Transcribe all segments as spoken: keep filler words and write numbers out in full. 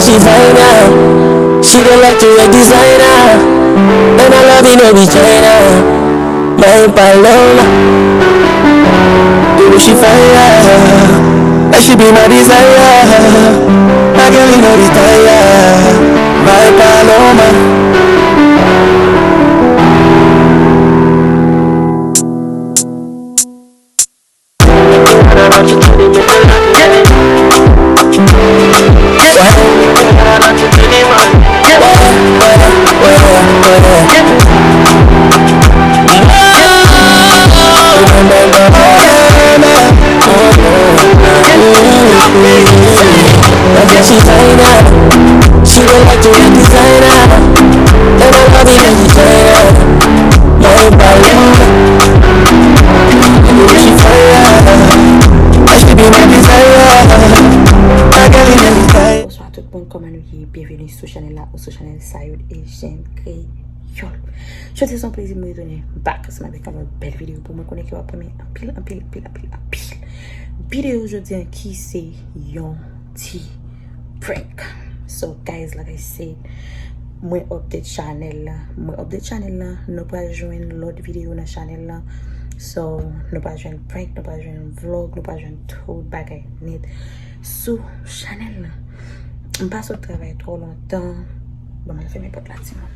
She fine, yeah. She dey like to wear designer. And I love you, no be China. My Paloma. Baby, she fine, yeah. And she be my desire. My girl, you know the tire. My Paloma. She dey like to wear designer. And I love it when she China. My Paloma. She fire. And she be my desire. My girl in every time. Bonswa tout moun, kòman nou ye? Byenveni sou chanèl la ou sou chanèl Sayod Eugène Kreyòl. Jodi a se yon plezi m retounen back ansanm avèk yon lòt bèl videyo pou mwen. Konnen ke w ap renmen anpil, anpil, anpil, anpil, anpil videyo jodi a ki se yon ti prank. So guys, like I said, mwen update chanèl la. Mwen update chanèl la. Nou pral jwenn lòt videyo nan chanèl la. So, nou pral jwenn prank, nou pral jwenn vlog, nou pral jwenn tout bagay nèt sou chanèl la. M pa sot travay twò lontan. Bon, m al fèmen pòt la, timoun.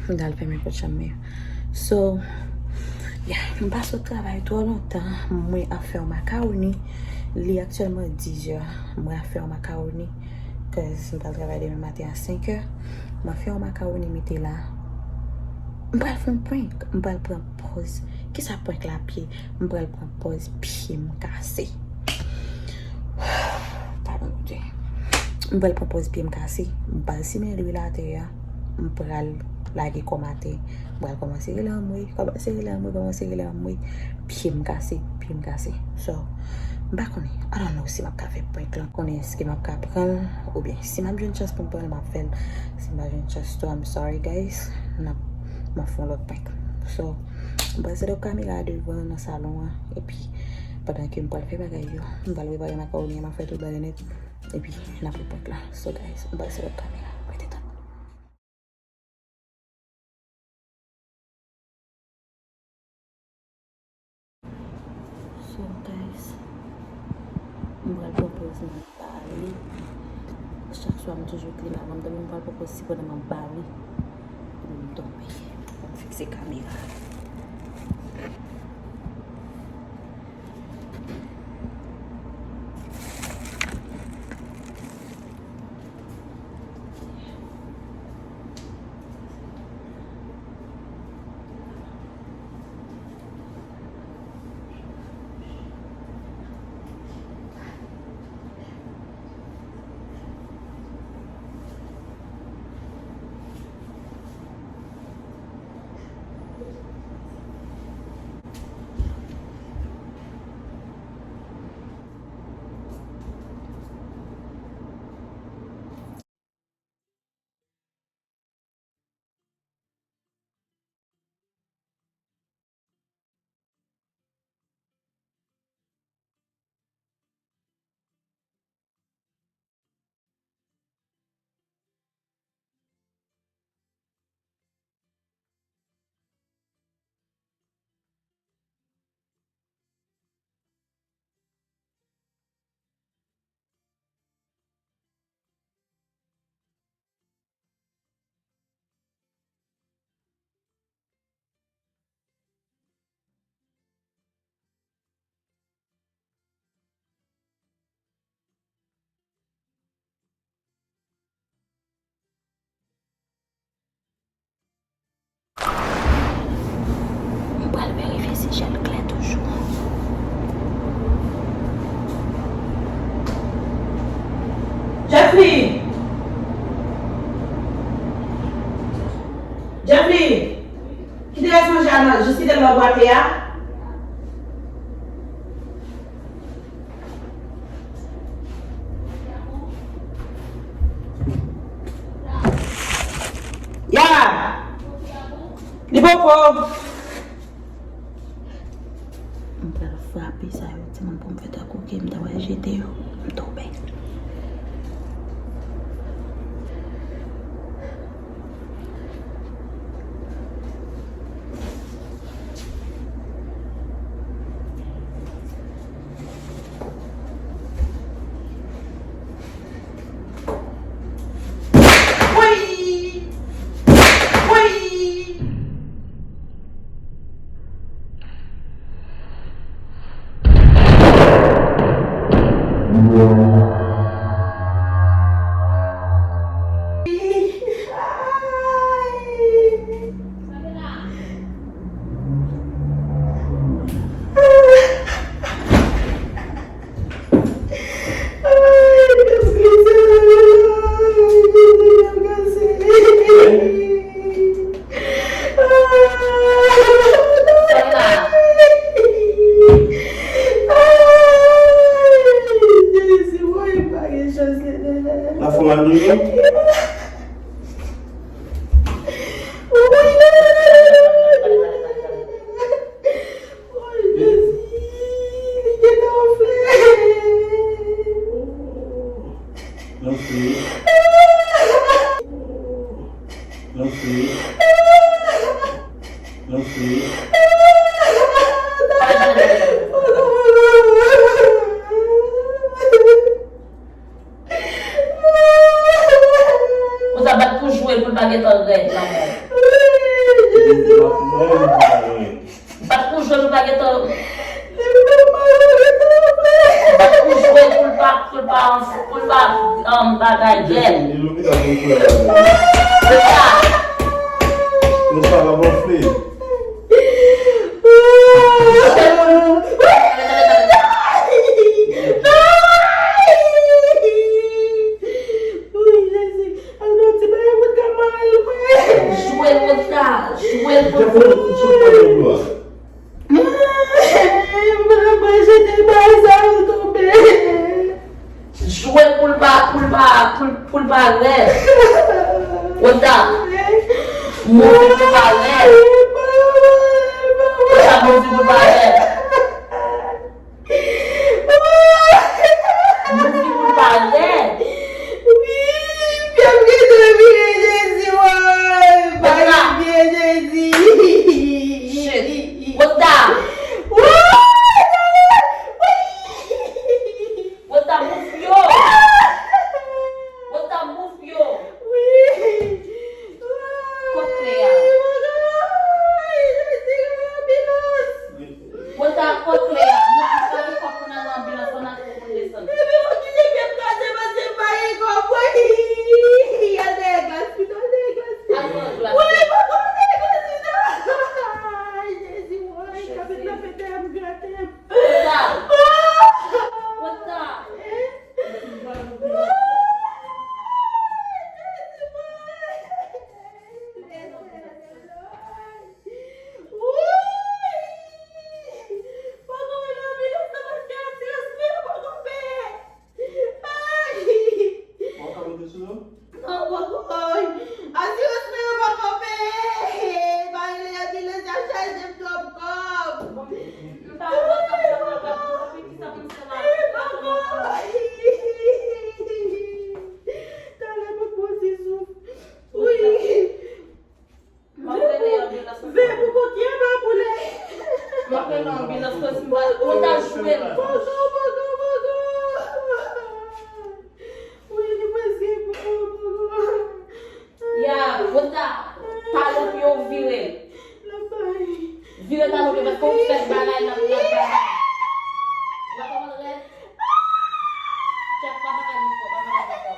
M t al fèmen pòt chanm mwen. So, yeah, m pa sot travay twò lontan. Mwen ap fè yon makawoni. Li aktyèlman dizè. Mwen ap fè yon makawoni. 'Cause m pral travay demen maten a senkè. Mwen ap fè yon makawoni mete la. M pral fè yon prank. M pral pran pòz. Kisa prank la ap ye? M pral pran pòz pye m kase. Padon, Bondye. M pral pran pòz pye m kase. M pral simen lwil atè a. M pral lage kò m atè. M pral kòmanse rele anmwe, kòmanse rele anmwe, kòmanse rele anmwe. Pye m kase, pye m kase. So, m pa konnen. I don't know si m ap ka fè prank lan. Konnen èske m ap ka pran l, oubyen si m ap jwenn chans pou m pran l, m ap fè l. Si m pa jwenn chans tou, I'm sorry, guys. N ap, m ap fè yon lòt prank. So, m pral set up kamera a devan nan salon an, epi pandan ke m pral fè bagay yo, m pral prepare makawoni an, m ap fè tout bagay nèt, epi n ap fè prank la. So, guys, m pral set up kamera. Rete tann. So, guys, m pral pran pòz nan bale. Chak swa m toujou klin avan m dòmi, m pral pran pòz si pandan m ap bale. Epi m tonbe. Pou m fikse kamera. M pral verifye si je l klè toujou. Jeffrey! Jeffrey! Kite rès manje a nan, jis kite l nan bwate a. Ya! Li poko. M pral frape sa yo, timoun, pou m fè tankou ke m ta pral jete yo. M tonbe. Woy! Woy! Lafwa mal toujou? Oh, Jezi, li gentan anfle. Anfle. Anfle. Anfle. Ou ta bat pou jwe pou l pa gentan rèd nan men w. Bat pou jwe pou l pa gentan. Bat pou jwe pou l pa, pou l pa, pou l pa, um, bagay rèd. Se sa. Jwe l konsa, jwe l konsa. Jwe l pou l pa, pou l pa, pou l, pou l pa rèd. Konsa. Move pou l pa rèd. Konsa, move pou l pa rèd. Move pou l pa rèd. Wi, pye m gentan vire Jezi, woy. Konsa. Pye Jezi. Shit. Konsa. Woy, Wota, mouf yo! Wota, mouf yo! Wi! Kot kle a? Wota, kot kle a? Nou pa gen kòb pou n al nan anbilans, fò n al fè yon moun desann. Epi fò kite pye m kraze, paske m pa gen kòb, wi! Al dèyè glas pito, al dèyè glas pito. Al pran glas. Wi, poko al dèyè glas pito. Ay, Jezi, woy, kapit la fè tè a m grate m. Wota! Wota! Non, poko, woy. Asirans mwen yo poko peye. Pa rele anbilans, y ap chaje m twòp kòb. M pa wè kòb sa, m pa wè kòb sa, ki sa moun sa la. Poko. Talè m ap pran ti souf. Wi. M ap rele anbilans. Veye pou koki an pa boule. M ap rele anbilans, paske m pa, ou ta jwe l. Poko, poko, poko. Wi, li prèske poko, poko. Ya, Wota, talon pou yo vire. Vire talon pou yo, paske ou fèk bagay nan, nan bagay. Ou pa konprann rèd? Chèf, pa bagay nou fò, pa bagay nou fò.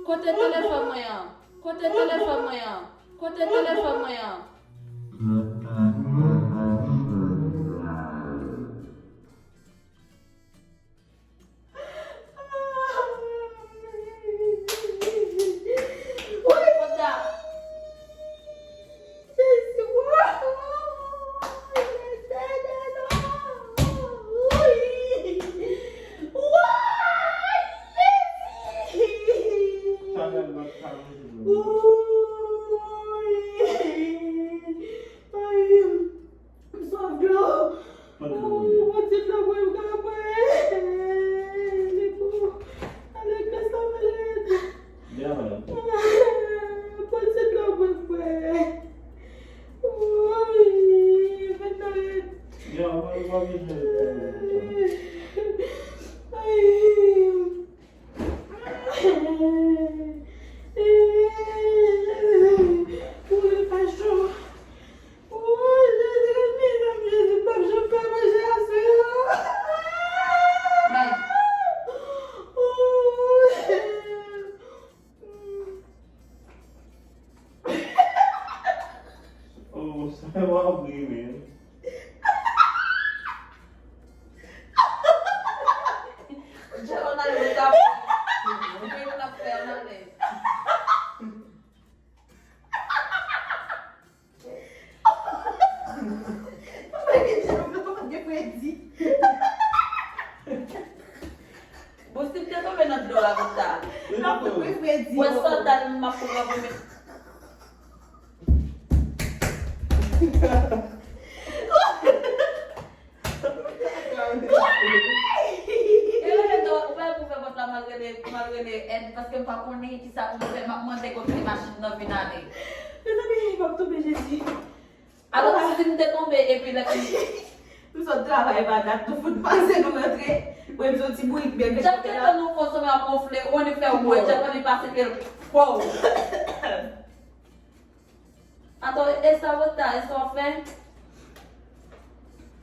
Kote telefòn mwen an? Kote telefòn mwen an? Kote telefòn mwen an? Chanèl lòt sa, mwen te dwe. Oh, sa w ap ri, men. Jè w nan leta pou mwen, mwen ap fè ann alèz. Bon, si m te tonbe nan dlo a konsa. Nan pou fredi. Wè sandal m ap pran pou mwen. E rele do, ou pa pou fè pòt la, m al rele, m al rele èd, paske m pa konnen kisa pou m fè, m ap mande kote machin nan vin ale. Mezanmi, m ap tonbe, Jezi. Alò, si m te tonbe, epi lè m sot travay pa dat, nou fout pase, nou rantre. Mwen, m soti bourik byen. Chak te tan nou konsome ap gonfle, ou annik fè ou bwè, chak annik pase ke fò. Atò, e sa w ta, e sa w fè?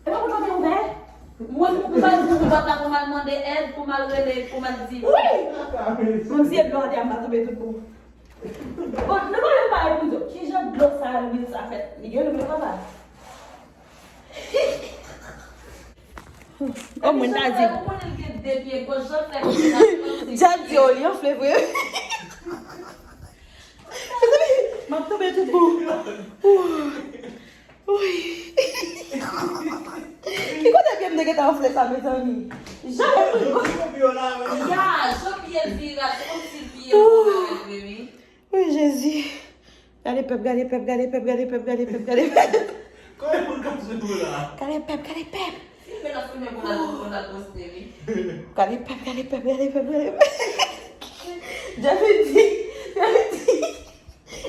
E pa pou nou te ouvè? Mwen, m pa di pou pòt la pou m al mande èd, pou m al rele, pou m al di. Wi! Menm si e blan an te a, m pa tonbe tout bon. Bon, nou pa menm pale pou di, ki jan dlo sa, lwil sa fèt? Li gen lwil papa. Oh, mwen ta di. Ou konnen l gen de pye goch, jan fè konsa. Djab di, oh, li anfle vre. M ap tonbe tout bon. Ouh. Wi. Ki kote pye m te gentan anfle sa, mezanmi? Jan. Ya, jan pye l vire a, se kòmsi l pye l vire vre, wi. Wi, Jezi. Gade pèp, gade pèp, gade pèp, gade pèp, gade pèp, gade pèp. Kòman pou l ka sou la? Gade pèp, gade pèp. Si l fè nan filme pou l al, pou l al poste, wi. Gade pèp, gade pèp, gade pèp, gade pèp. Jeffy di, Jeffy di.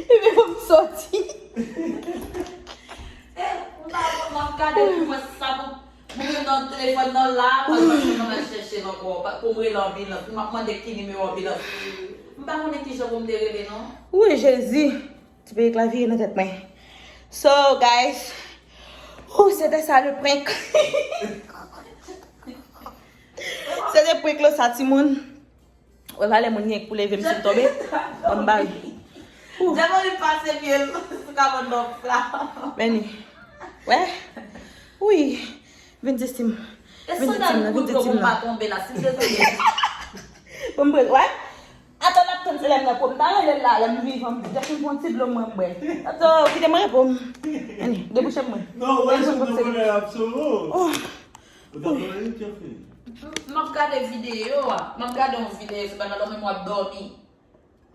Epi pou m soti. Eh, m pa konn, m ap gade pou m wè sa pou m rele nan telefòn nan la, pa, pa, pa, pa chèche l ankò, pa, pou m rele anbilans, pou m ap mande ki nimewo anbilans. M pa konnen ki jan pou m te rele, non. Wi, Jezi. Ti perik la vire nan tèt mwen. So, guys, oh, c'était ça le prank. Se te prank la sa, timoun. Wè, valè moun gen pou leve m si m tonbe. Ban m bal. Djab li pase pye l sou kabòn dòf la. Meni. Wè. Wi. Vin di Steam. Vin di Steam nan, vin di Steam nan. Bon, m prè, wè. Atann, ap tann se lè m nan, pou m ta rele l la, lè m vivan, m di, Jacqueline, pran ti dlo mwen, m bwè. Atann, kite mwen repo m. Ann, debouche m mwen. Non, wè, se nou konnen ap sove. Oh. Ou ta konnen li te fini. M ap gade videyo a. M ap gade yon videyo, se pa nan dòmi, m ap dòmi.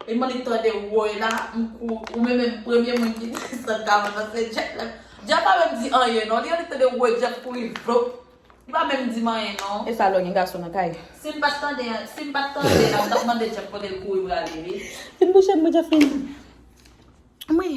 E m annik tande woy la, m kou, ou menm menm premye moun ki desann kabann nan, se Jeff la. Jeff pa menm di anyen non, li annik tande woy Jeff kouri vlop. Li pa menm di m anyen non. E sa lè w gen gason nan kay. Si m pa t tande, si m pa t tande la, m t ap mande Jeff kote l kouri prale, wi. Vin bouche m, Jacqueline. Wi.